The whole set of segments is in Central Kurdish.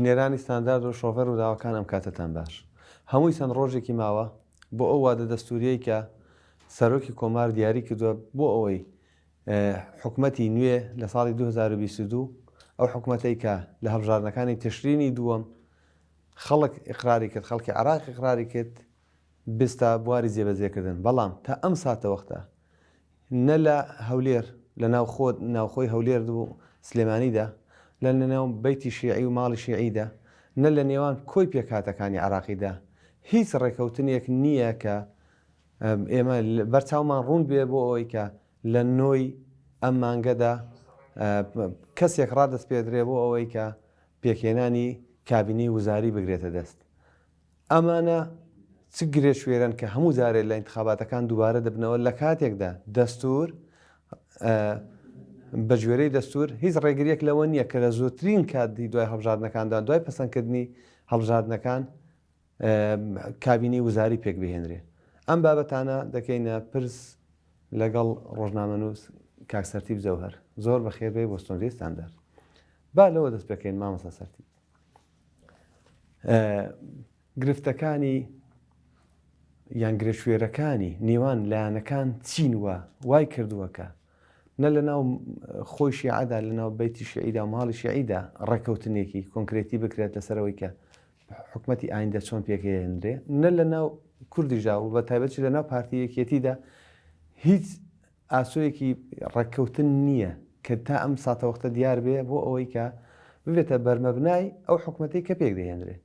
بینەرانی ستاندارد و شۆڤەر ڕووداوەکان ئەم کاتەتان باش. هەمووی چەند ڕۆژێکی ماوە بۆ ئەو وادە دەستووریەی کە سەرۆکی کۆمار دیاری کردووە بۆ ئەوەی حکومەتی نوێ لە ساڵی 2022 ئەو حکومەتەی کە لە هەڵبژاردنەکانی تشرینی دووەم خەڵک ئیقراری کرد، خەڵکی عێراق ئیقراری کرد بستە بواری جێبەجێکردن، بەڵام تا ئەم ساتەوەختە نە لە هەولێر لە ناوخۆ ناوخۆی هەولێر و سلێمانیدا، لە نێو بەیتی شیعی و ماڵی شیعیدا، نە لە نێوان کۆی پێکهاتەکانی عێراقیدا هیچ ڕێکەوتنێک نییە کە ئێمە بەرچاومان ڕوون بێ بۆ ئەوەی کە لە نۆی ئەم مانگەدا کەسێک ڕادەسپێردرێ بۆ ئەوەی کە پێکهێنانی کابینەی وزاری بگرێتە دەست. ئەمانە چ گرێشوێرەن کە هەموو جارێ لە ئینتخاباتەکان دووبارە دەبنەوە لە کاتێکدا دەستور بە گوێرەی دەستور هیچ ڕێگریەک لەوە نییە کە لە زۆرترین کاتی دوای هەڵبژاردنەکاندا دوای پەسەندکردنی هەڵبژاردنەکان کابینەی وزاری پێک بهێنرێ. ئەم بابەتانە دەکەینە پرس لەگەڵ ڕۆژنامەنووس کاک سەرتیپ جەوهەر. زۆر بەخێر بێی بۆ ستۆدیۆی ستاندارد. با لەوە دەست پێکەین مامۆستا سەرتیپ. گرفتەکانی یان گرێشوێرەکانی نێوان لایەنەکان چین و وای کردووە کە نە لە ناو خۆی شیعەدا لە ناو بەیتی شیعیدا و ماڵی شیعیدا ڕێککەوتنێکی کۆنکرێتی بکرێت لەسەرەوەی کە حکومەتی ئایندە چۆن پێکهێنرێ نە لە ناو کوردیشدا و بە تایبەتی لە ناو پارتی یەکێتیدا هیچ ئاسۆیەکی ڕێککەوتن نییە کە تا ئەم ساتەوەختە دیار بێ بۆ ئەوەی کە ببێتە بەرمەبنای ئەو حکومەتەی کە پێک دەهێنرێ.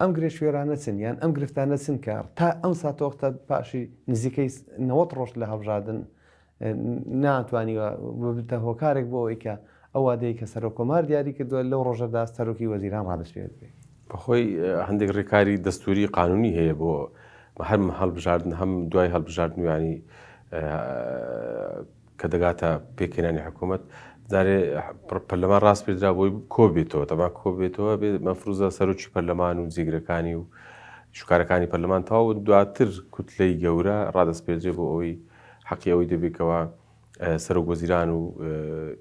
ئەم گرێشوێرانە چن یان ئەم گرفتانە چن کە تا ئەم ساتەوەختە پاشی نزیکەی 90 ڕۆژ لە هەڵبژاردن ناتوانیوە ببێتە هۆکارێک بۆ ئەوەی کە ئەو وادەی کە سەرۆک کۆمار دیاری کردووە لەو ڕۆژەدا سەرۆکی وەزیران ڕابسپێردرێ. بەخۆی هەندێک ڕێکاری دەستوری قانونی هەیە بۆ هەر هەڵبژاردن هەم دوای هەڵبژاردن و ینی کە دەگاتە پێکهێنانی حکوومەت جارێ پەرلەمان ڕاست پێدرا بۆی کۆ بێتەوە تەما کۆ بێتەوە بێ مەفروزە سەرۆکی پەرلەمان و جێگرەکانی و شکارەکانی پەرلەمان تەواو دواتر کوتلەی گەورە ڕادەسپێردرێ بۆ ئەوەی حەقی ئەوەی دەبێتەوە سەرۆک وەزیران و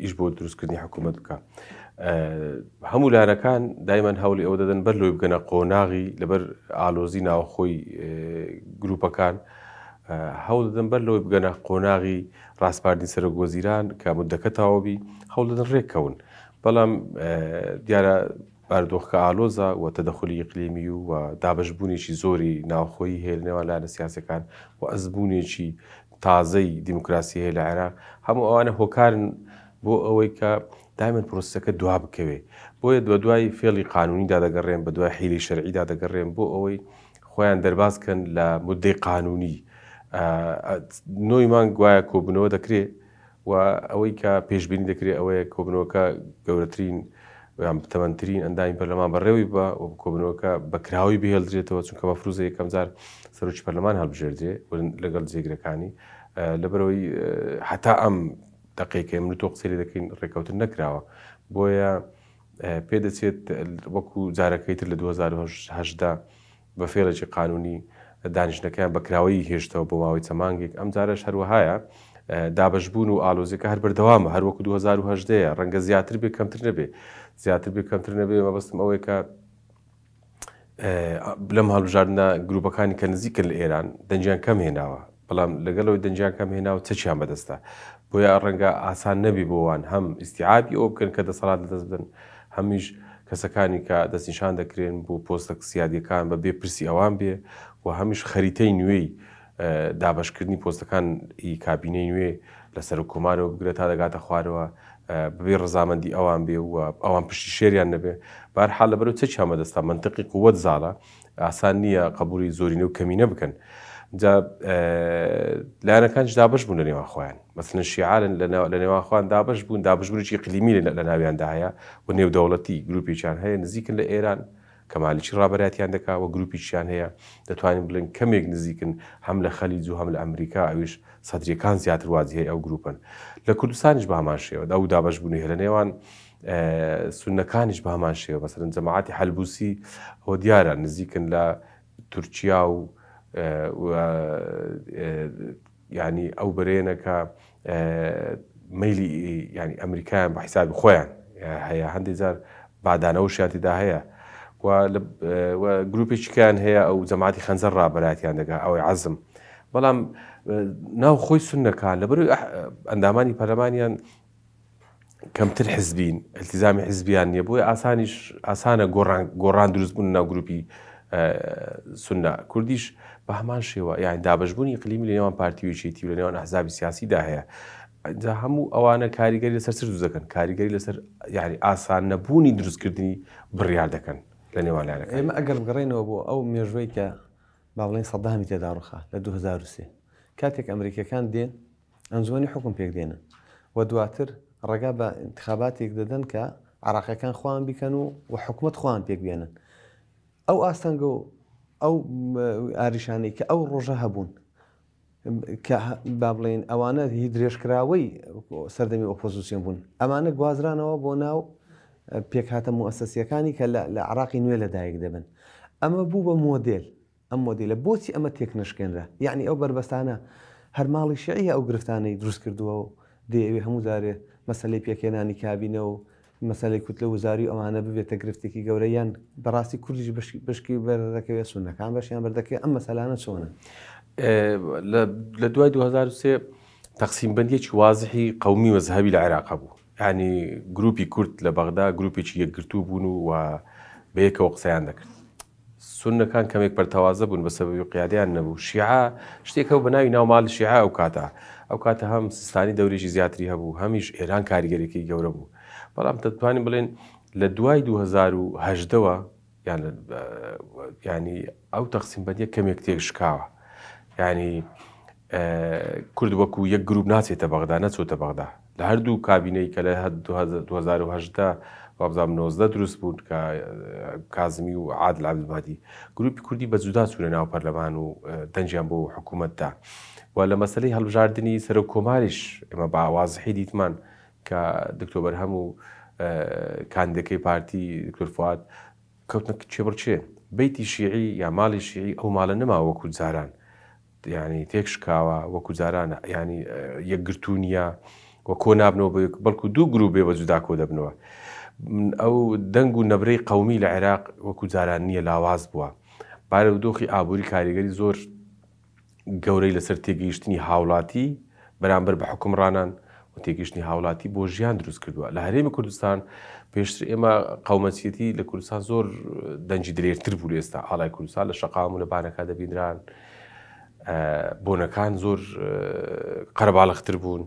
ئیش بۆ دروستکردنی حکوومەت بکە. هەموو لایەنەکان دایمەن هەوڵی ئەوە دەدەن بەر لەوەی بگەنە قۆناغی لەبەر ئالۆزی ناوخۆی گروپەکان هەوڵ دەدەن بەر لەوەی بگەنە قۆناغی ڕاسپاردنی سەرۆک وەزیران کە مدەکە تەواوبی هەوڵ دەدەن ڕێککەون بەڵام دیارە بارودۆخەکە ئالۆزە و تەدەخولی ئیقلیمی و دابەشبوونێکی زۆری ناوخۆیی هەیە لە نێوان لایەنە سیاسیەکان و ئەزموونێکی تازەی دیموکراسی هەیە لە عێراق، هەموو ئەوانە هۆکارن بۆ ئەوەی کە دایمەن پرۆسەکە دوا بکەوێ. بۆیە بەدوای فێڵی قانونیدا دەگەڕێن، بەدوای حیلەی شەرعیدا دەگەڕێن بۆ ئەوەی خۆیان دەرباز کەن لە مودەی قانونی. نۆی مانگ گوایە کۆبوونەوە دەکرێ و ئەوەی کە پێشبینی دەکرێت ئەوەیە کۆبوونەوەکە گەورەترین یان تەمەنترین ئەندامی پەرلەمان بەڕێوەی ببا و کۆبوونەوەکە بە کراوەی بهێڵدرێتەوە چونکە مەفروزە یەکەمجار سەرۆکی پەرلەمان هەڵبژێردرێ لەگەڵ جێگرەکانی لەبەرەوەی هەتا ئەم دەقێکە من تۆ قسەی لێ دەکەین ڕێککەوتن نەکراوە بۆیە پێدەچێت وەکو جارەکەی تر لە 2018 بە فێڵێکی قانونی دانیشتنەکەیان بە کراوەیی هێشتەوە بۆ ماوەی چەند مانگێک، ئەمجارەش هەروەهایە، دابەشبوون و ئالۆزیەکە هەر بەردەوامە، هەر وەکو 2018 یە، ڕەنگە زیاتر بێ کەمتر نەبێ، زیاتر بێ کەمتر نەبێ مەبەستم ئەوەیە کە لەم هەڵبژاردنە گروپەکانی کە نزیکن لە ئێران دەنگیان کەم هێناوە، بەڵام لەگەڵ ئەوەی دەنگیان کەم هێناوە چەکیان بەدەستە، بۆیە ڕەنگە ئاسان نەبێ بۆ وان هەم ئیستیعابی ئەوە بکەن کە دەسەڵات لەدەست بدەن، هەمیش کەسەکانی کە دەستنیشان دەکرێن بۆ پۆستە سیادیەکان بە بێ پرسی ئەوان بێ و هەمیش خەریتەی نوێی دابەشکردنی پۆستەکان ی کابینەی نوێ لە سەرۆک کۆمارەوە بگرە تا دەگاتە خوارەوە بەبێ ڕەزامەندی ئەوان بێ و ئەوان پشتی شێریان نەبێ. بەهەرحاڵ لەبەرئەوەی چەکیان بەدەستە مەنتقی قووەت زاڵە ئاسان نییە قەبووڵی زۆرینە و کەمینە بکەن. جا لایەنەکانیش دابەش بوون لە نێوان خۆیان. مەسەلەن شیعە لە نێوان خۆیان دابەش بوون، دابەشبوونێکی ئیقلیمی لە ناویاندا هەیە و نێودەوڵەتی، گرووپێکیان هەیە نزیکن لە ئێران کە مالیکی ڕابەرایەتیان دەکا و گرووپێکیان هەیە دەتوانین بڵێین کەمێک نزیکن هەم لە خەلیج و هەم لە ئەمریکا، ئەویش سەدرییەکان زیاتر واجیهەی ئەو گرووپەن. لە کوردستانیش بە هەمان شێوە ئەو دابەشبوونەی هەیە لە نێوان سوننەکانیش بە هەمان شێوە، مەسەلەن جەماعەتی حەلبوسی ئەوە دیارە نزیکن لە تورکیا و یانی ئەو بەرەیەنە کە مەیلی یانی ئەمریکایان بە حیسابی خۆیان هەیە هەندێک جار بادانەوەشیان تێدا هەیە. و گروپێکی کەیان هەیە ئەو جەماعەتی خەنجەر ڕابەرایەتیان دەکا ئەوەی عەزم بەڵام ناو خۆی سوننەکان لەبەرەوەی ئەندامانی پەرلەمانیان کەمتر حزبین التزامی حزبیان نییە بۆیە ئاسانیش ئاسانە گۆڕان گۆڕان دروست بوون ناو گروپی سوننە کوردیش بە هەمان شێوە یان دابشبوونی قلیمی لە نێوان پارتی و یەکێتی و لە نێوان ئەحزابی سیاسیدا هەیە جا هەموو ئەوانە کاریگەری لەسەر چ دروست دەکەن؟ کاریگەری لەسەر یانی ئاسان نەبوونی دروستکردنی بڕیار دەکەن لە نێوان لایەنەکان. ئێمە ئەگەر بگەڕێینەوە بۆ ئەو مێژووەی کە با بڵێین سەدامی تێدا ڕوخا لە 2003 کاتێک ئەمریکیەکان دێن ئەنجومەنی حوکم پێک دێنن و دواتر ڕێگا بە ئینتخاباتێک دەدەن کە عراقیەکان خۆیان بیکەن و و حکومەت خۆیان پێک بێنن ئەو ئاستەنگە و ئەو ئاریشانەی کە ئەو ڕۆژە هەبوون کە با بڵێین ئەوانە هی درێژکراوەی سەردەمی ئۆپۆزیسیۆن بوون، ئەمانە گوازرانەوە بۆ ناو پێکهاتە موئەسەسییەکانی کە لە عێراقی نوێ لەدایک دەبن. ئەمە بوو بە مۆدێل. ئەم مۆدیلە بۆچی ئەمە تێکنەشکێنرا؟ یەعنی ئەو بەربەستانە هەر ماڵی شیعییە ئەو گرفتانەی دروست کردووە و دەیەوێ هەموو جارێ مەسەلەی پێکهێنانی کابینە و مەسەلەی کوتلە وزاری و ئەمانە ببێتە گرفتێکی گەورە یان بەڕاستی کوردیش بەشکی بەردەکەوێت سوننەکان بەشیان بەردەکەوێت ئەم مەسەلانە چۆنن؟ لە دوای 2003 تەقسیم بەندیەکی وازحی قەومی مەزهەبی لە عێراق هەبوو یعنی گروپی کورد لە بەغدا گروپێکی یەکگرتوو بوون و بەیەکەوە قسەیان دەکرد سوننەکان کەمێک پەرتەوازە بوون بە سەبەبی قیادەیان نەبوو. شیعە شتێک هەبوو بە ناوی ناو ماڵی شیعە ئەو کاتە. ئەو کاتە هەم سیستانی دەورێکی زیاتری هەبوو، هەمیش ئێران کاریگەریەکەی گەورە بوو. بەڵام دەتوانین بڵێین لە دوای 2018 وە یان یانی ئەو تەقسیم بەندیە کەمێک تێک شکاوە. یانی کورد وەکو یەک گروپ ناچێتە بەغدا، نەچۆتە بەغدا. لە هەردوو کابینەی کە لە 2018 وابزانم 19 دروست بوون کە کازمی و عادل عەبدولمەهدی گروپی کوردی بە جودا چوونە ناو پەرلەمان و دەنگیان بۆ حکوومەت دا و لە مەسەلەی هەڵبژاردنی سەرۆک کۆماریش ئێمە بە وازحی دیتمان کە دکتۆر بەرهەم و کاندیدەکەی پارتی دکتۆر فواد کەوتنە کێبڕکێ. بەیتی شیعی یا ماڵی شیعی ئەو ماڵە نەما وەکو جاران یانی تێک شکاوە وەکو جاران یانی یەکگرتوو نییە و کۆ نابنەوە بە یەک بەڵکو دوو گروپ بێ بە جودا کۆ دەبنەوە. ئەو دەنگ و نەبرەی قەومی لە عێراق وەکو جاران نییە لاواز بووە. بارودۆخی ئابووری کاریگەری زۆر گەورەی لەسەر تێگەیشتنی هاوڵاتی بەرامبەر بە حوکمڕانان و تێگەیشتنی هاوڵاتی بۆ ژیان دروست کردووە. لە هەرێمی کوردستان پێشتر ئێمە قەومەچیەتی لە کوردستان زۆر دەنگی دلێرتر بوو لە ئێستا. ئاڵای کوردستان لە شەقام و لە بانەکە دەبینران، بۆنەکان زۆر قەرەباڵغتر بوون.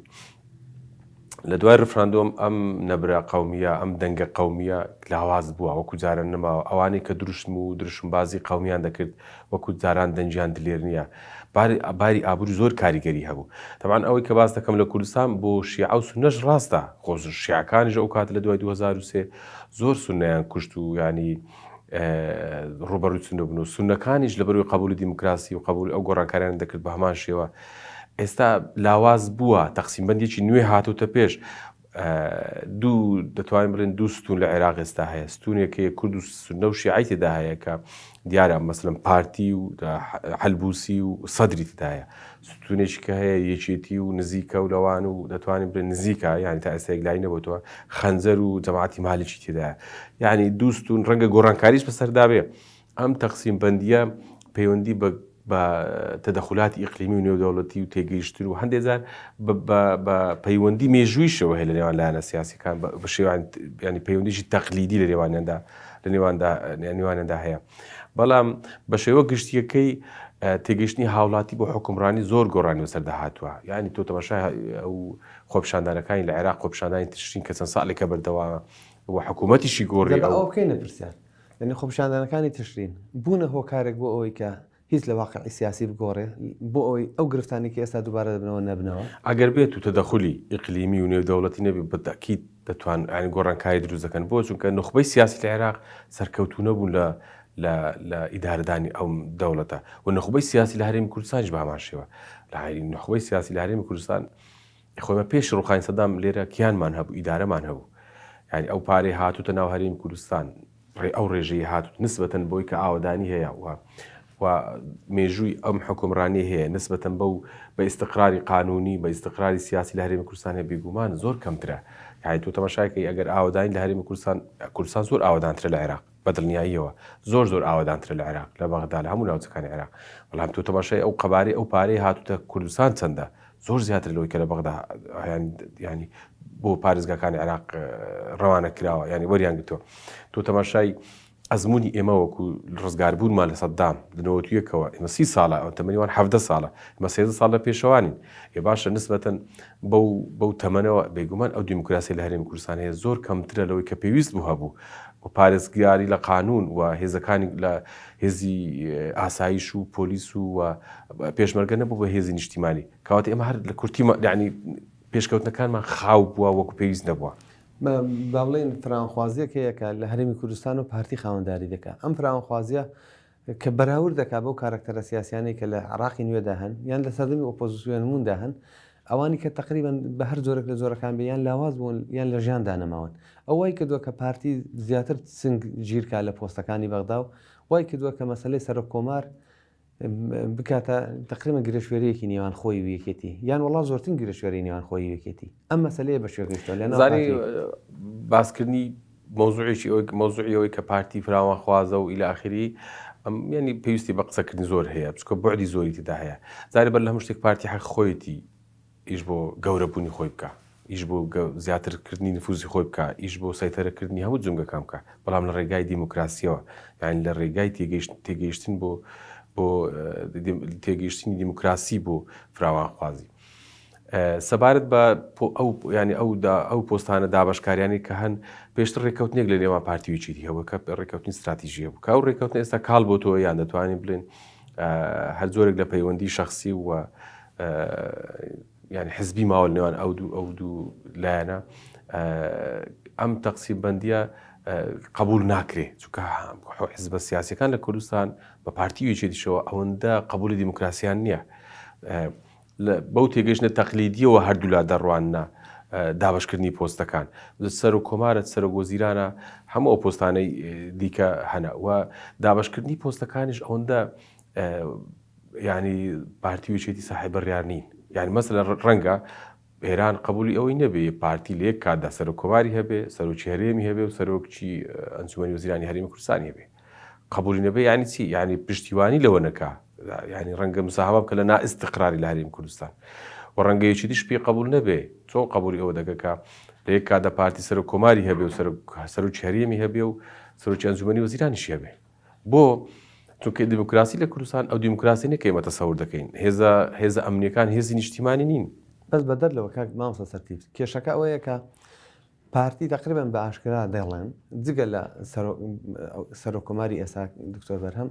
لە دوای ڕفراندۆم ئەم نەبرە قەومییە، ئەم دەنگە قەومییە لاواز بووە، وەکو جاران نەماوە. ئەوانەی کە دروشم و دروشمبازی قەومییان دەکرد، وەکو جاران دەنگیان دلێر نییە. باری باری ئابووری زۆر کاریگەری هەبوو. تەبعەن ئەوەی کە باس دەکەم لە کوردستان بۆ شیعە و سوننەش ڕاستە. خۆ شیعەکانیش ئەو کاتە لە دوای 2003 زۆر سوننەیان کوشت و یانی ڕووبەڕووی سوننە بوون و سوننەکانیش لەبەروی قەبوولی دیموکراسی و قەبوولی ئەو گۆڕانکاریانە دەکرد بە هەمان شێوە ئێستا لاواز بووە تەقسیمبەندێکی نوێ هاتوتە پێش دوو دەتوانین بڵێن دوو ستون لە عێراق ئێستا هەیە ستونێک هەیە کورد و سوننە و شیعەی تێدا هەیە کە دیارە مەسەلەن پارتی و حەلبوسی و سەدری تێدایە ستونێکی کە هەیە یەکێتی و نزیکە و لەوان و دەتوانین بڵێن نزیکە یعنی تا ئێستا یەکلایی نەبووتەوە خەنجەر و جەماعەتی مالکی تێدایە یعنی دوو ستون ڕەنگە گۆڕانکاریش بەسەردا بێ ئەم تەقسیم بەندییە پەیوەندی بە بە تەدەخولاتی ئیقلیمی و نێودەوڵەتی و تێگەیشتن و هەندێک جار بە پەیوەندی مێژوویشەوە هەیە لە نێوان لایەنە سیاسیەکان بە شێوان ینی پەیوەندیی تەقلیدی لە نێوانیاندا لە نێواندا نێوانیاندا هەیە بەڵام بە شێوە گشتیەکەی تێگەیشتنی هاوڵاتی بۆ حکومڕانی زۆر گۆڕانی بەسەردا هاتووە یعنی تۆ تەماشای ئەو خۆپیشاندانەکانی لە عێراق خۆپیشاندانی تشرین کە چەند ساڵێکە بەردەوامە و حکوومەتیشی گۆڕی ئەو بکەینە پرسیار یعنی خۆپیشاندانەکانی تشرین بوونە هۆکارێک بۆ ئەوەی کە هیچ لە واقعی سیاسی بگۆڕێ بۆ ئەوەی ئەو گرفتانەی کە ئێستا دووبارە دەبنەوە نەبنەوە؟ ئەگەر بێت و تەدەخولی ئیقلیمی و نێودەوڵەتی نەبێت بە تەئکید دەتوان یانی گۆڕانکاری دروست دەکەن بۆ چونکە نوخبەی سیاسی لە عێراق سەرکەوتوو نەبوون لە لە لە ئیدارەدانی ئەو دەوڵەتە و نوخبەی سیاسی لە هەرێمی کوردستانیش بە هەمان شێوە لە نوخبەی سیاسی لە هەرێمی کوردستان خۆ ئێمە پێش ڕوخانی سەدام لێرە کیانمان هەبوو ئیدارەمان هەبوو یانی ئەو پارەی هاتووتە ناو هەرێمی کوردستان ڕێ ئەو ڕێژەی هاتووت نسبەتەن بۆی کە ئاوەدانی هەیە و و مێژووی ئەم حکومڕانی هەیە نسبەتەن بەو بە ئیستقراری قانونی بە ئیستقراری سیاسی لە هەرێمی کوردستان هەیە بێگومان زۆر کەمترە یانی تۆ تەماشای کەی ئەگەر ئاوەدانی لە هەرێمی کوردستان کوردستان زۆر ئاوەدانترە لە عێراق. بە دڵنیاییەوە زۆر زۆر ئاوەدانترە لە عێراق، لە بەغدا، لە هەموو ناوچەکانی عێراق. بەڵام تۆ تەماشای ئەو قەبارەی ئەو پارەی هاتووتە کوردستان چەندە؟ زۆر زیاترە لەوەی کە لە بەغدا یانی بۆ پارێزگاکانی عێراق ڕەوانە کراوە، یانی وەریان گرتووە. تۆ تەماشای ئەزموونی ئێمە وەکو ڕزگاربوونمان لە سەدام لە نەوەتویەکەوە ئێمە سی ساڵە ئەو تەمەنی وان 17 ساڵە ئێمە 13 ساڵ لە پێشەوانین ئێ باشە نسبەتەن بەو بەو تەمەنەوە بێگومان ئەو دیموکراسی لە هەرێمی کوردستان هەیە زۆر کەمترە لەوەی کە پێویست بوو هەبوو و پارێزگاری لە قانون و هێزەکانی لە هێزی ئاسایش و پۆلیس و و پێشمەرگە نەبوو بە هێزی نیشتیمانی کەواتە ئێمە هەر لە کورتی یعنی پێشکەوتنەکانمان خاو بووە وەکو پێویست نەبووە. با بڵێین فراوانخوازییەک هەیە کە لە هەرێمی کوردستان و پارتی خاوەنداری دەکات. ئەم فراوانخوازییە کە بەراورد دەکات بەو کارەکتەرە سیاسیانەی کە لە عێراقی نوێدا هەن یان لە سەردەمی ئۆپۆزیسیۆنبووندا هەن، ئەوانی کە تەقریبەن بە هەر جۆرێک لە جۆرەکان بێ یان لاواز بوون یان لە ژیاندا نەماون. ئەو وای کردووە کە پارتی زیاتر چنگ گیرکا لە پۆستەکانی بەغدا و وای کردووە کە مەسەلەی سەرۆک کۆمار بکاتە تقریبا گرێشوێرەیەکی نێوان خۆی و یەکێتی یان وەڵا زۆرترین گرێشوێرەی نێوان خۆی و یەکێتی ئەم مەسەلەیە بە شوێ گەیشتووە لە ناو زانی باسکردنی مەوزوعێکی ئەوەی مەوزوعی ئەوەی کە پارتی فراوانخوازە و ئیلی ئاخری ئەم یعنی پێویستی بە قسەکردنی زۆر هەیە چونکە بوعدی زۆری تێدا هەیە زاری بەر لە هەموو شتێک پارتی حەق خۆیەتی ئیش بۆ گەورە بوونی خۆی بکا، ئیش بۆ زیاتر کردنی نفوزی خۆی بکا، ئیش بۆ سەیتەرە کردنی هەموو جومگەکان بکا، بەڵام لە ڕێگای دیموکراسیەوە، یانی لە ڕێگای تێگەیشتن بۆ بۆ تێگەیشتنی دیموکراسی بۆ فراوانخوازی. سەبارەت بە ئەو ینی ئەو ئەو پۆستانە دابشکاریانی کە هەن پێشتر ڕێککەوتنێک لە نێوان پارتی و یەکێتی هەبوو کە ڕێککەوتنی ستراتیژیە بوو کە ئەو ڕێککەوتن ئێستا کاڵ بۆ تۆ یان دەتوانین بڵێن هەر جۆرێک لە پەیوەندی شخصی و یعنی حزبی ماوە نێوان ئەو دوو ئەو دوو لایەنە ئەم تەقسیم بەندیە قبول ناکرێ چونکە حزبە سیاسەکان لە کوردستان بە پارتی یەکێتیشەوە ئەوەندە قبولی دیموکراسیان نییە بەو تێگەشتە تەقلیدیەوە هەردوولا دەڕواننە دابشکردنی پۆستەکان سەر و کۆمارەت سەرۆک وەزیرانە هەموو ئەو پۆستانەی دیکە هەنە و دابشکردنی پۆستەکانیش ئەوەندە یانی پارتی و یەکێتی ساحێب بڕیار نین یانی مەسەلەن ڕەنگە ئێران قبولی ئەوەی نەبێ پارتی لە یەک کاتدا سەرۆک کۆماری هەبێ سەرۆکی هەرێمی هەبێ و سەرۆکی ئەنجومەنی وەزیرانی هەرێمی کوردستانی هەبێ قبولی نەبێ یانی چی یانی پشتیوانی لەوە نەکا یانی ڕەنگە مساهمە بکە لە نائستقراری لە هەرێمی کوردستان و ڕەنگە یەکێتیش پێی قبول نەبێ چۆن قبولی ئەوە دەکە کە لە یەک کاتدا پارتی سەرۆک کۆماری هەبێ و سەرۆکی هەرێمی هەبێ و سەرۆکی ئەنجومەنی وەزیرانیشی هەبێ بۆ؟ چونکە دیموکراسی لە کوردستان ئەو دیموکراسی نیە کە ئێمە تەسەور دەکەین. هێزە هێزە ئەمنیەکان هێزی نیشتیمانی نین. بەس بەدەر لەوە کاک مامۆستا سەرتیپ کێشەکە ئەوەیە کە پارتی تەقریبەن بە ئاشکرا دەڵێن جگە لە سەرۆک کۆماری ئێستا دکتۆر بەرهەم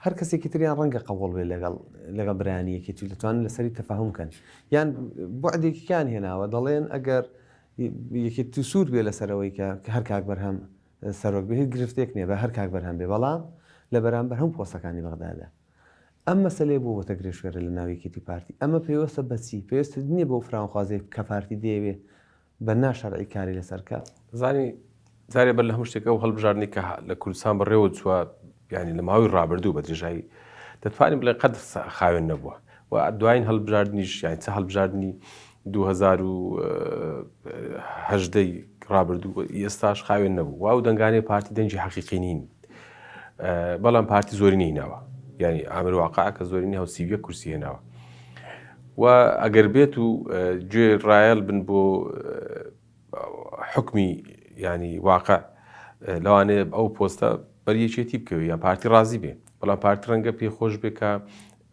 هەر کەسێکی تریان ڕەنگە قەبوڵ بێ لەگەڵ لەگەڵ برایانی یەکێتی دەتوانن لەسەری تەفاهم کەن یان بوعدێکیان هێناوە دەڵێن ئەگەر یەکێتی سوور بێ لەسەرەوەی کە هەر کاک بەرهەم سەرۆک بێ هیچ گرفتێک نیە بە هەر کاک بەرهەم بێ بەڵام لە بەرامبەر هەموو پۆستەکانی بەغدادا ئەم مەسەلەیە بۆ بۆتە گرێشوێرە لە ناو یەکێتی پارتی ئەمە پەیوەستە بە چی پەیوەستە نیە بەو فراوانخوازیە کە پارتی دەیەوێ بە نا شەرعی کاری لەسەر کا. زانی جارێ بەر لە هەموو شتێک ئەو هەڵبژاردنەی کە لە کوردستان بەڕێوە چووە یانی لە ماوەی ڕابردوو بە درێژایی دەتوانین بڵێ قەت خاوێن نەبووە و دوایین هەڵبژاردنیش یانی چ هەڵبژاردنی 2018 ی ڕابردوو ئێستاش خاوێن نەبوو و ئەو دەنگانەی پارتی دەنگی حەقیقی نین بەڵام پارتی زۆری نیناوە یعنی ئامر واقع کە زۆری هەو 31 کورسی هێناوە و ئەگەر بێت و گوێ ڕایەل بن بۆ حکمی ینی واقع لەوانەیە ئەو پۆستە بەر یەکێتی بکەوێت یان پارتی ڕازی بێ بەڵام پارتی ڕەنگە پێی خۆش بێ کە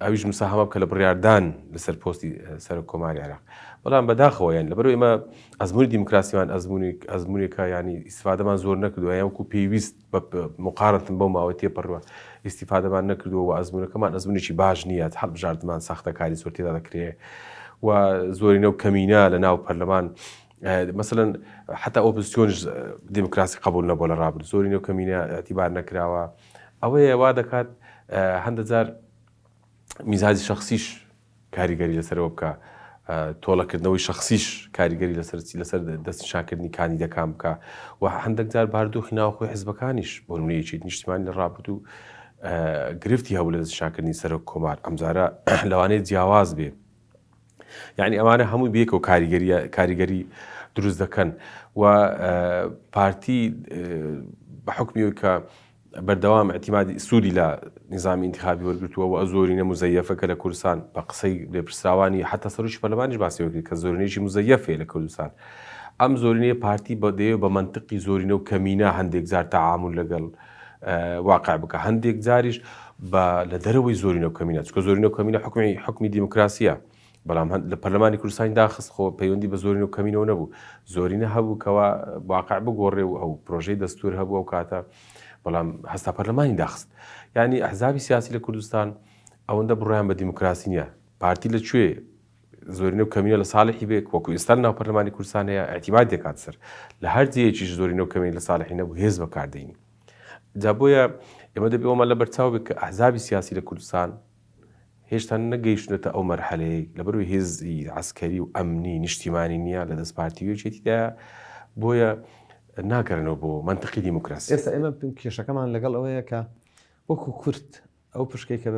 ئەویش مساهەمە بکە لە بڕیاردان لەسەر پۆستی سەرۆک کۆماری عێراق بەڵام بەداخەوە یان لەبەرو ئێمە ئەزموونی دیموکراسیمان ئەزموونی ئەزموونێکە ینی ئیسفادەمان زۆر نەکردووە یان وەکو پێویست بە مقارنتن بەو ماوەی تێپەڕوە ئیسیفادەمان نەکردووە و ئەزموونەکەمان ئەزموونێکی باش نییە هەڵبژاردنمان ساختەکاری زۆر تێدا دەکرێ و زۆرینە و کەمینە لە ناو پەرلەمان مەسەلەن حتا ئۆپۆزیسیۆنیش دیموکراسی قبول نەبووە لە ڕابرد زۆرینە و کەمینە ئیعتیبار نەکراوە ئەوەیە وا دەکات هەندە جار میزاجی شخصیش کاریگەری لەسەرەوە بکە تۆڵەکردنەوەی شخصیش کاریگەری لەسەر لەسەر دەستنیشانکردنی کاندیدەکان بکە و هەندێک جار باردۆخی ناوخۆی حزبەکانیش بۆ نمونە یەکێتی نیشتیمانی لە ڕابردوو گرفتی هەبوو لە دەستنیشانکردنی سەرۆک کۆمار ئەمجارە لەوانەیە جیاواز بێ یعنی ئەمانە هەمووی بێکەوە کاریگەری کاریگەری دروست دەکەن و پارتی بە حوکمی ئەوەی کە بەردەوام ئیعتیمادی سوودی لە نیزامی ئینتخابی وەرگرتووە و ئە زۆرینە موزەیەفە کە لە کوردستان بە قسەی لێپرسراوانی حەتا سەرۆکی پەرلەمانیش باسی ئەوەی کرد کە زۆرینەیەکی موزەیەف هەیە لە کوردستان ئەم زۆرینەیە پارتی بە دەیەوێت بە مەنتقی زۆرینە و کەمینە هەندێک جار تەعامول لەگەڵ واقع بکە هەندێک جاریش بە لە دەرەوەی زۆرینە و کەمینە چونکە زۆرینە و کەمینە حکومی حکومی دیموکراسیە بەڵام لە پەرلەمانی کوردستانی داخست خۆ پەیوەندی بە زۆرینە و کەمینەوە نەبوو زۆرینە هەبوو کەوا واقع بگۆڕێ و ئەو پرۆژەی دەستور هەبوو ئەو کاتە بەڵام هەستا پەرلەمانی داخست یعنی ئەحزابی سیاسی لە کوردستان ئەوەندە بڕیان بە دیموکراسی نییە پارتی لە کوێ زۆرینە و کەمینە لە ساڵحی بێ وەکو ئێستا ناو پەرلەمانی کوردستان هەیە اعتیماد دەکات سەر لە هەر جێیەکیش زۆرینە و کەمینە لە ساڵحی نەبوو هێز بەکاردێنی جا بۆیە ئێمە دەبێ ئەومان لە بەرچاو بێت کە ئەحزابی سیاسی لە کوردستان هێشتا نەگەیشتونەتە ئەو مەرحەلەیەی لەبەرئەوەی هێزی عەسکەری و ئەمنی نیشتیمانی نیە لە دەست پارتی و یەکێتیدایە بۆیە ناگەرنەوە بۆ مەنتقی دیموکراسی. ئێستا ئێمە کێشەکەمان لەگەڵ ئەوەیە کە وەکو کورد ئەو پشکەی کە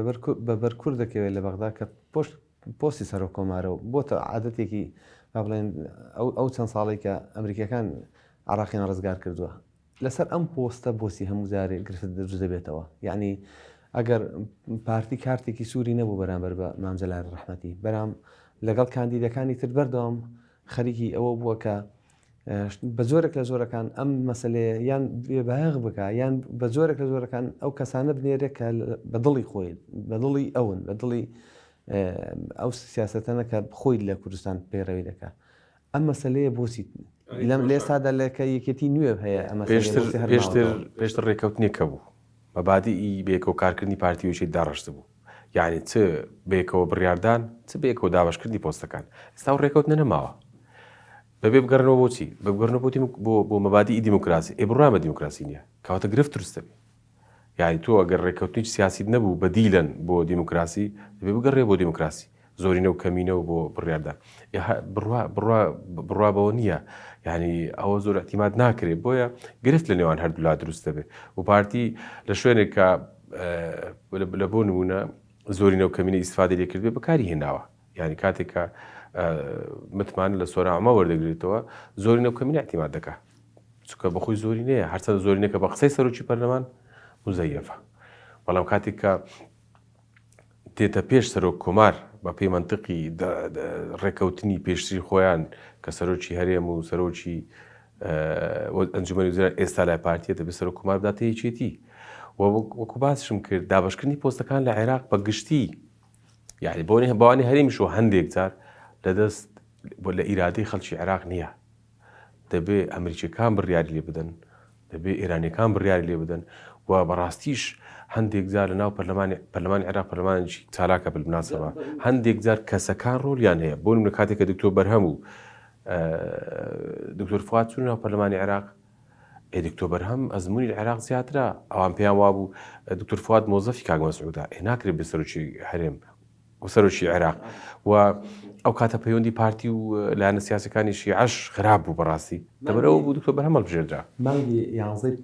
بە بەر کورد دەکەوێت لە بەغدا کە پۆشت پۆستی سەرۆک کۆمارە و بۆتە عادەتێکی با بڵێن ئەو چەند ساڵەی کە ئەمریکیەکان عراقیان ڕزگار کردووە لەسەر ئەم پۆستە بۆچی هەموو جارێک گرفت دروست دەبێتەوە؟ یەعنی ئەگەر پارتی کارتێکی سووری نەبوو بەرامبەر بە مام جەلال ڕەحمەتی، بەرام لەگەڵ کاندیدەکانی تر بەردەوام خەریکی ئەوە بووە کە بە جۆرێک لە جۆرەکان ئەم مەسلەیە یان بێبایەخ بکە یان بە جۆرێک لە جۆرەکان ئەو کەسانە بنێرێت کە بە دڵی خۆی بە دڵی ئەون بە دڵی ئەو سیاستەنە کە خۆی لە کوردستان پەیڕەوی دەکات ئەم مەسەلەیە بۆچی لەم لێستادا لە کە یەکێتی نوێ هەیە ئەمە پێشتر پێشتر پێشتر ڕێککەوتنێک هەبوو مەبادیئی بەیەکەوە کارکردنی پارتی و یەکێتی داڕشتبوو یعنی چ بەیەکەوە بڕیاردان چ بەیەکەوە دابەشکردنی پۆستەکان ئێستا ئەو ڕێککەوتنە نەماوە بەبێ بگەڕنەوە بۆچی بگەڕنەوە بۆ بۆ بۆ مەبادیئی دیموکراسی ئێ بڕوایان بە دیموکراسی نییە کەواتە گرفت دروست دەبێ یانی تۆ ئەگەر ڕێککەوتنێکی سیاسیت نەبوو بەدیلەن بۆ دیموکراسی دەبێ بگەڕێ بۆ دیموکراسی زۆرینە و کەمینە و بۆ بڕیاردان بڕوا بڕوا بڕوا بەوە نییە یعنی ئەوە زۆر اعتیماد ناکرێت بۆیە گرفت لە نێوان هەردوولا دروست دەبێت و پارتی لە شوێنێک کە لە بۆ نمونە زۆرینە و کەمینە ئیسفادە لێ کردبێ بەکاری هێناوە یعنی کاتێک کە متمانە لە سۆران عومەر وەردەگرێتەوە زۆرینە و کەمینە اعتیماد دەکات چونکە بەخۆی زۆرینەیە، هەرچەندە زۆرینەکە بە قسەی سەرۆکی پەرلەمان موزەیەفە، بەڵام کاتێک کە دێتە پێش سەرۆک کۆمار بە پێی مەنتقی ڕێکەوتنی پێشتری خۆیان کە سەرۆکی هەرێم و سەرۆکی ئەنجومەنی وەزیران ئێستا لای پارتیە دەبێت سەرۆک کۆمار بداتە یەکێتی وەکو باسشم کرد دابەشکردنی پۆستەکان لە عێراق بە گشتی یعنی بۆنی بەوانی هەرێمیش و هەندێک جار لەدەست لە ئیرادەی خەڵکی عێراق نییە دەبێ ئەمریکیەکان بڕیاری لێ بدەن، دەبێ ئێرانیەکان بڕیاری لێ بدەن و بەڕاستیش هەندێک جار لە ناو پەرلەمانی پەرلەمانی عێراق پەرلەمانێکی چالاکە بالمناسبە هەندێک جار کەسەکان ڕۆلیان هەیە بۆ نمونە کاتێک کە دکتۆر بەرهەم و دکتۆر فواد چوون ناو پەرلەمانی عێراق ئێ دکتۆر بەرهەم ئەزمموی لە عێراق زیاترە ئەوان پێیان وابوو دکتۆر فواد مۆزەفی کاک مەسعودە ئێ ناکرێت بێ سەرۆکی هەرێم و سەرۆکی عێراق و ئەو کاتە پەیوەندی پارتی و لایەنە سیاسەکانی شیعەش خراپ بوو بەڕاستی لەبەرئەوە بوو دکتۆر بەرهەم هەڵبژێردرا. مانگی یانزەی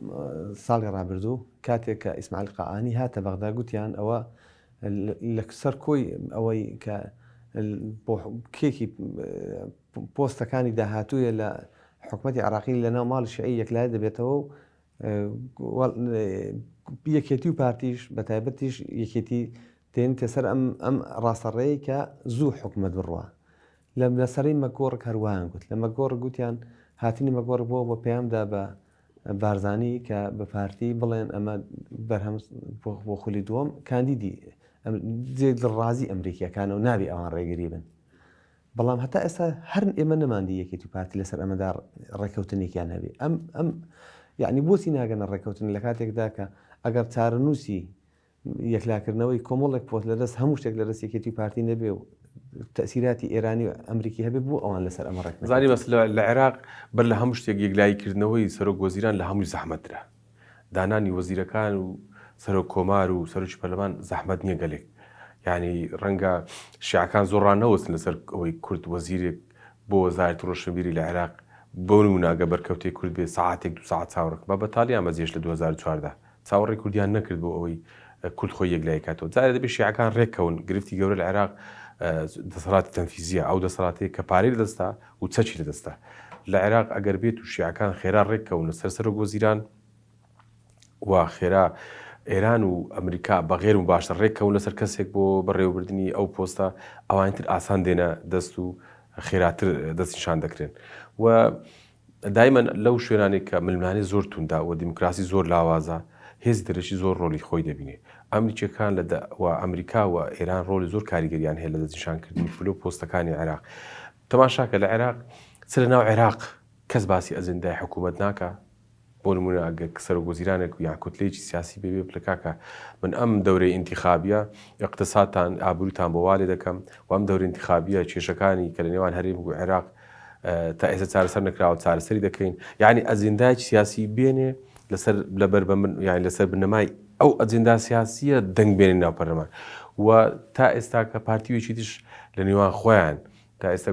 ساڵی ڕابردوو کاتێک کە ئیسماعیل قائانی هاتە بەغدا گوتیان ئەوە لە سەر کۆی ئەوەی کە کێکی پۆستەکانی داهاتوویە لە حکومەتی عراقی لە ناو ماڵی شیعی یەکلای دەبێتەوە و یەکێتی و پارتیش بە تایبەتیش یەکێتی دێنیتە سەر ئەم ئەم ڕاستەڕێیەی کە زوو حکومەت بڕوا. لە لە سەرەی مەکگۆڕک هەر وایان گوت. لە مەکگۆڕک گوتیان هاتنی مەکگۆڕک بۆ بە پەیام دا بە بارزانی کە بە پارتی بڵێن ئەمە بەرهەم بۆ خولی دووەم کاندیدی جێ دڵڕازی ئەمریکیەکانە و نابی ئەوان ڕێگری بن. بەڵام هەتا ئێستا هەر ئێمە نەماندی یەکێتی و پارتی لەسەر ئەمەدا ڕێککەوتنێکیان هەبێ. ئەم ئەم یعنی بۆچی ناگەنە ڕێککەوتن لە کاتێکدا کە ئەگەر چارەنووسی یەکلاکردنەوەی کۆمەڵێک پۆست لەدەست هەموو شتێک لەدەست یەکێتی و پارتی نەبێ و تەئسیراتی ئێرانی و ئەمریکی هەبێ بۆ ئەوان لەسەر ئەمە ڕێک زانی بەس لە عێراق بەر لە هەموو شتێک یەکلایی کردنەوەی سەرۆک وەزیران لە هەمووی زەحمەتترە. دانانی وەزیرەکان و سەرۆک کۆمار و سەرۆکی پەرلەمان زەحمەت نییە گەلێک. یانی ڕەنگە شیعەکان زۆر ڕانەوەستن لەسەر ئەوەی کورد وەزیرێک بۆ وەزارەتی ڕۆشنبیری لە عێراق بۆ نموونە ئەگەر بەرکەوتەی کورد بێ سەعاتێک دوو سەعات چاوەڕێ بە بەتاڵیان بەجێهێشت لە 2014 چاوەڕێی کوردیان نەکرد بۆ ئەوەی کورد خۆی یەکلایی کاتەوە. جارێ دەبێت شیعەکان رێککەون، گرفتی گەورە لە عێراق دەسەڵاتی تەنفیزییە، ئەو دەسەڵاتەیە کە پارەی لەدەستە و چەکی لەدەستە. لە عێراق ئەگەر بێت و شیعەکان خێرا رێککەون لەسەر سەرۆک وەزیران. و خێرا ئێران و ئەمریکا بە غێر مباشر ڕێککەون لەسەر کەسێک بۆ بەڕێوەبردنی ئەو پۆستە، ئەوانی تر ئاسان دێنە دەست و خێراتر دەستنیشان دەکرێن و دایمەن لەو شوێنانەی کە ململانێ زۆر توندە و دیموکراسی زۆر لاوازە، هێزی دەرەکی زۆر ڕۆڵی خۆی دەبینێ. ئەمریکییەکان لە و ئەمریکا و ئێران ڕۆڵی زۆر کاریگەریان هەیە لە دەستنیشانکردنی پلە و پۆستەکانی عێراق. تەماشاکە لە عێراق چ لە ناو عێراق کەس باسی ئەجندای حکوومەت ناکا، بۆ نموونە ئەگەر سەرۆک وەزیرانێک یان کوتلەیەکی سیاسی بێ بێ بڵێ کاکە من ئەم دەورەی ئینتیخابیە ئیقتسادتان ئابووریتان بۆ وا لێ دەکەم و ئەم دەورە ئینتیخابیە کێشەکانی کە لە نێوان هەرێم و عێراق تا ئێستا چارەسەر نەکراوە چارەسەری دەکەین یعنی ئەجندایەکی سیاسی بێنێ لەسەر لەبەر بە من یعنی لەسەر بنەمای ئەو ئەجندا سیاسیە دەنگ بێنێ ناو پەرلەمان و تا ئێستا کە پارتی و یەکێتیش لە نێوان خۆیان تا ئێستا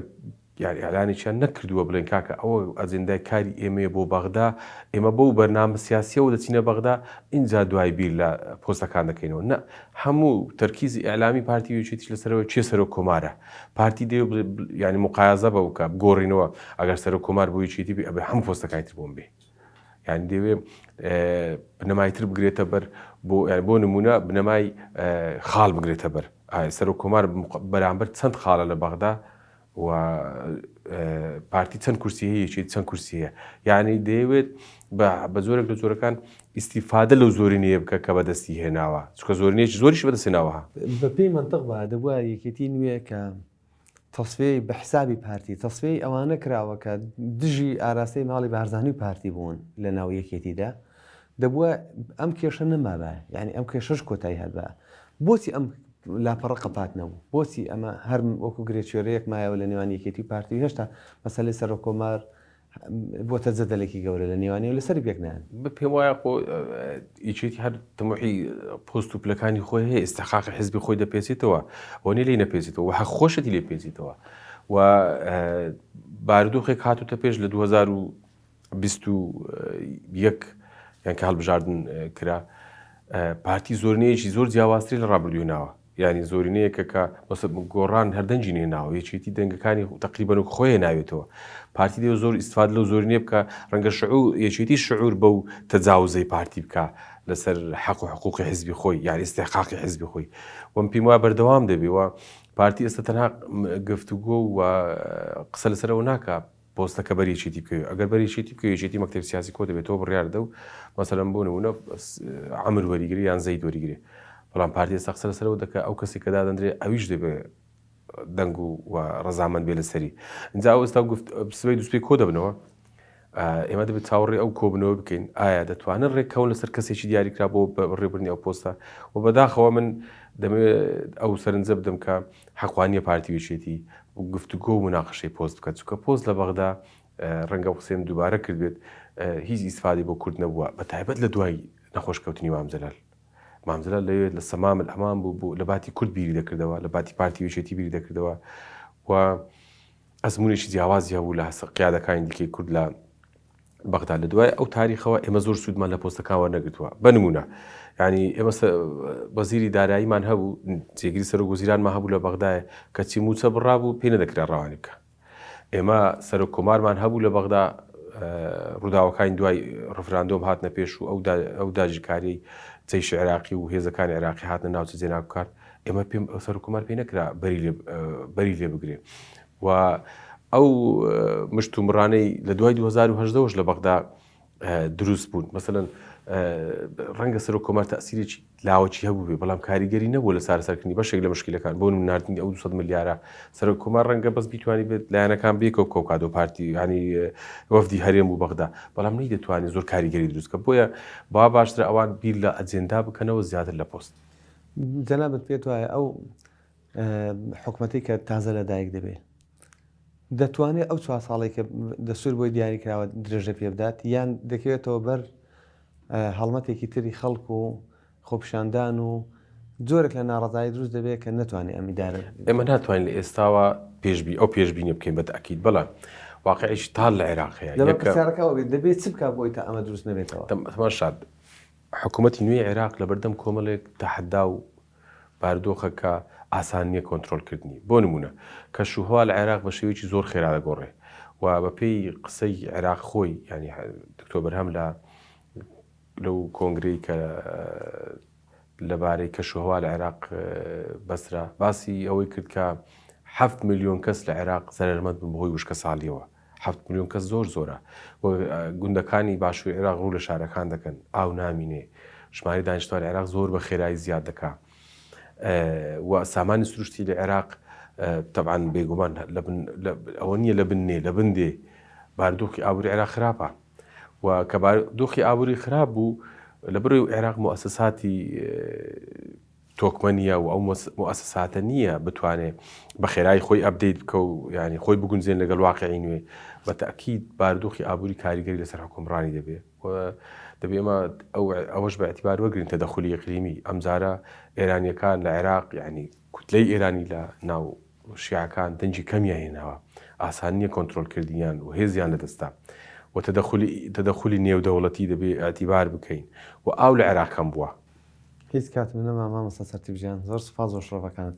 یان ئیعلانێکیان نەکردووە بڵێن کاکە ئەوە ئەجێندای کاری ئێمەیە بۆ بەغدا، ئێمە بەو بەرنامە سیاسییەوە دەچینە بەغدا، ئینجا دوای بیر لە پۆستەکان دەکەینەوە. نا، هەموو تەرکیزی ئیعلامی پارتی و یەکێتیش لەسەرەوەیە کێ سەرۆک کۆمارە. پارتی دەیەوێ بڵێ یانی موقایەزە بە بکا، بگۆڕینەوە، ئەگەر سەرۆک کۆمار بۆ یەکێتی بێ ئەبێ هەموو پۆستەکانی تر بۆم بێ. یانی دەیەوێ بنەمای تر بگرێتە بەر بۆ یانی بۆ نموونە بنەمای خاڵ بگرێتە بەر. ئایا سەرۆک کۆمار بەرامبەر چەند خاڵە لە بەغدا و پارتی چەند کورسی هەیە یەکێتی چەند کورسی هەیە یعنی دەیەوێت بە جۆرێک لە جۆرەکان ئیسیفادە لەو زۆرینەیە بکە کە بەدەستی هێناوە چکە زۆرینەیەکی زۆریش بەدەستێناوە. بەپێی مەنتق با دەبوایە یەکێتی نوێ کە تەسفیەی بە حسابی پارتی تەسفیەی ئەوانە کراوە کە دژی ئاراستەی ماڵی بارزانی و پارتی بوون لە ناو یەکێتیدا دەبووە ئەم کێشە نەمابایە یعنی ئەم کێشەش کۆتایی هاتبایە بۆچی ئەم لاپەڕە قەپات نەبوو بۆچی ئەمە هەر وەکو گرێچوێرەیەک مایەوە لە نێوان یەکێتی و پارتی و هێشتا مەسەلەی سەرۆککۆمار بۆتە جەدەلێکی گەورە لە نێوانی و لەسەری پێک نایەن. پێم وایە خۆ یەکێتی هەر تموحی پۆست و پلەکانی خۆی هەیە ئیستحقاقی حزبی خۆی دەپێچێتەوە و نیە لێی نەپێچێتەوە و حەق خۆشەتی لێ پێچێتەوە و بارودۆخێک هاتوتە پێش لە 2021 یان کە هەڵبژاردن کرا پارتی زۆرینەیەکی زۆر جیاوازتری لە ڕابردووی ناوە یانی زۆرینەیەکە کە مەسە گۆڕان هەر دەنگی نێناوە یەکێتی دەنگەکانی تقریبەن وەک خۆی ناوێتەوە پارتی دەیەوێت زۆر ئیسفاد لەو زۆرینەیە بکە ڕەنگە شعور یەکێتی شعور بەو تەجاوزەی پارتی بکە لەسەر حەق و حقوقی حزبی خۆی یعنی استحقاقی حزبی خۆی وەم پێم وایە بەردەوام دەبێ و پارتی ئێستا تەنها گفتوگۆ و قسە لەسەرەوە ناکە پۆستەکە بەر یەکێتی بکەوێ ئەگەر بەر یەکێتی بکەوێ یەکێتی مەکتەبی سیاسی کۆ دەبێتەوە بڕیار دە و مەسەلەن بۆ نموونە عەمر وەریگرێ یان زەید وەریگرێ بەڵام پارتی ئێستا قسە لەسەرەوە دەکا ئەو کەسێک کە دادەندرێ ئەویش دەبێ دەنگ و و ڕەزامەند بێ لەسەری اینجا ئەو ئێستا گفت سبەی دووسبەی کۆ دەبنەوە ئێمە دەبێت چاوەڕێ ئەو کۆبنەوە بکەین ئایا دەتوانن ڕێککەون لەسەر کەسێکی دیاریکرا بۆ بەڕێوبردنی ئەو پۆستە و بەداخەوە من دەمەوێت ئەو سەرنجە بدەم کە حەقوانیە پارتی و یەکێتی گفتوگۆ و مناقەشەی پۆست بکات چونکە پۆست لە بەغدا ڕەنگە ئەو قسەیەم دووبارە کردبێت هیچ ئیسفادەی بۆ کورد نەبووە بە تایبەت لە دوای نەخۆشکەوتنی مام جەلال مام جەلال لەوێ لە سەمام ئەمان بوو بوو لە باتی کورد بیری دەکردەوە لە باتی پارتی و یەکێتی بیری دەکردەوە و ئەزمونێکی جیاوازی هەبوو لە قیادەکانی دیکەی کورد لە بەغدا لە دوای ئەو تاریخەوە ئێمە زۆر سوودمان لە پۆستەکان وەرنەگرتووە بە نمونە ینی ئێمە وەزیری داراییمان هەبوو جێگری سەرۆک وەزیرانمان هەبوو لە بەغدایە کەچی موچە بڕابوو پێ نەدەکرا ڕەوانی بکە ئێمە سەرۆک کۆمارمان هەبوو لە بەغدا ڕووداوەکانی دوای ڕفراندۆم هاتنە پێش و ئەو داگیرکاری جەیش عێراقی و هێزەکانی عێراقی هاتنە ناوچە جێناکوکار ئێمە پێم سەرۆک کۆمار پێ نەکرا بەری لێ بگرێ و ئەو مشتومڕانەی لە دوای 2018ەوەش لە بەغدا دروست بوون مەسەلەن ڕەنگە سەرۆک کۆمار تەسیرێکی لاوەکی هەبوو بێ بەڵام کاریگەری نەبوو لە چارەسەرکردنی بەشێک لە مشکلەکان بۆ ناردنی ئەو 200 ملیارە سەرۆک کۆمار ڕەنگە بەس بیتوانی بێت لایەنەکان بێکەوە کۆکات و پارتی ینی وەفدی هەرێم و بەغدا بەڵام نەی دەتوانێت زۆر کاریگەری دروست کە بۆیە با باشترە ئەوان بیر لە ئەجێندا بکەنەوە زیاتر لە پۆست. جەنابت پێت وایە ئەو حکومەتەی کە تازە لەدایک دەبێ دەتوانێت ئەو چوار ساڵەی کە دەستور بۆی دیاری کراوە درێژە پێ بدات یان دەکەوێتەوە بەر هەڵمەتێکی تری خەڵک و خۆپیشاندان و جۆرێک لە ناڕەزایی دروست دەبێت کە نەتوانێت ئەم ئیدارە ئێمە ناتوانین لە ئێستاوە پێشبی ئەو پێشبینی بکەین بە تاکید بەڵام واقعیش تاڵ لە عێراق هەیە لەبەر پرسیارەکە ئەوە بێت دەبێت چ بکات بۆی تا ئەمە دروست نەبێتەوە؟ تەماشا حکوومەتی نوێی عێراق لەبەردەم کۆمەڵێک تەحەدا و بارودۆخە کە ئاسان نییە کۆنترۆڵکردنی. بۆ نموونە، کەشوهەوا لە عێراق بە شێوەیەکی زۆر خێرا دەگۆڕێ و بەپێی قسەی عێراق خۆی، یانی دکتۆر بەرهەم لە. لەو کۆنگرەی کە لەبارەی کەشوهەوا لە عێراق بەسترا، باسی ئەوەی کرد کە هەفت ملیۆن کەس لە عێراق زەرەرمەند بوون بەهۆی وشکەساڵییەوە. هەفت ملیۆن کەس زۆر زۆرە و گوندەکانی باشووری عێراق ڕوو لە شارەکان دەکەن، ئاو نامینێ، ژمارەی دانیشتوانی عێراق زۆر بە خێرایی زیاد دەکا و سامانی سروشتی لە عێراق تەبعەن بێگومان ئەوە نییە لە بن نێ لە بن دێ بارودۆخی ئابووری عێراق خراپە. و کە دۆخی ئابووری خراپ بوو لە بەرەوەی عێراق موئەسەساتی تۆکمە نییە و ئەو موئەسەساتە نییە بتوانێ بە خێرایی خۆی update بکە و ینی خۆی بگونجێن لەگەڵ واقعی نوێ بە تەئکید بارودۆخی ئابووری کاریگەری لەسەر حکومڕانی دەبێ و دەبێ ئێمە ئەو ئەوەش بە اعتبار وەگرین تەدەخولی ئیقلیمی ئەمجارە ئێرانیەکان لە عێراق یعنی کوتلەی ئێرانی لە ناو شیعەکان دەنگی کەمیان هێناوە، ئاسان نییە کۆنترۆڵکردنیان و هێزیان لەدەستدا و تەدەخولی تەدەخولی نێودەوڵەتی دەبێ ئیعتیبار بکەین و ئاو لە عێراق کەم بووە. هیچ کاتم نەما مامۆستا سەرتیپ گیان زۆر سوپاس بۆ شرۆڤەکانت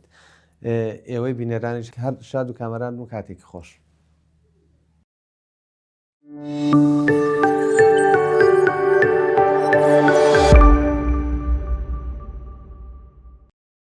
ئێوەی بینەرانیش هەر شاد و کامەران بن کاتێکی خۆش.